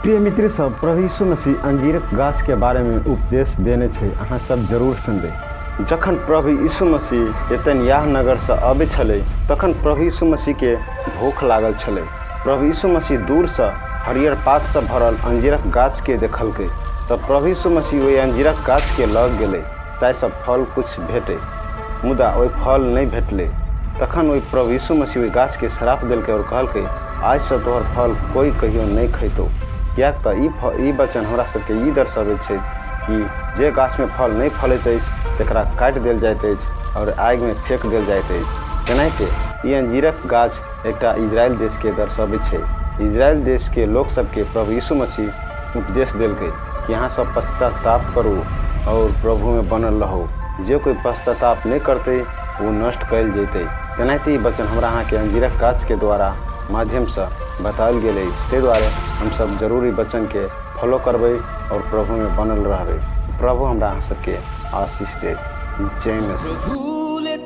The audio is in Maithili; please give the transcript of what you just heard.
प्रिय मित्र सब, प्रभु यीशु मसीह अंजीरक गाछ के बारे में उपदेश देने छै, अहाँ सब जरूर सुनबै। जखन प्रभु यीशु मसीह यतनयाह नगर सँ अबै छलै, तखन प्रभु यीशु मसीह के भूख लागल छलै। प्रभु यीशु मसीह दूर सँ हरियर पात सँ भरल अंजीरक गाछ के देखलकै। तब प्रभु यीशु मसीह ओहि अंजीरक गाछ के लग गेलै, ताहि सँ फल कुछ भेटै। मुदा ओहि फल नहि भेटलै। तखन ओहि प्रभु यीशु मसीह ओहि गाछ के श्राप देलकै और कहलकै, आइ सँ तोहर फल कोइ कहियो नहि खैतौ। किएक तँ ई ई वचन हमरा सभके ई दर्शबैत छै कि जे गाछमे फल नहि फलैत अछि तकरा काटि देल जाइत अछि आओर आगिमे फेक देल जाइत अछि। तेनाहिते ई अंजीरक गाछ एकटा इजरायल देशके दर्शबैत छै। इजरायल देशके लोक सभके प्रभु यीशु मसीह उपदेश देलकै कि अहाँ सभ पश्चाताप करू आओर प्रभुमे बनल रहू। जे कोइ पश्चाताप नहि करतै ओ नष्ट कयल जयतै। तेनाहिते ई वचन हमरा अहाँके अंजीरक गाछके द्वारा माध्यमसँ बताओल गेल अछि। ताहि दुआरे हमसभ जरूर ई वचनके फॉलो करबै आओर प्रभुमे बनल रहबै। प्रभु हमरा अहाँ सबके आशीष देत। जय मसीह। प्रभुले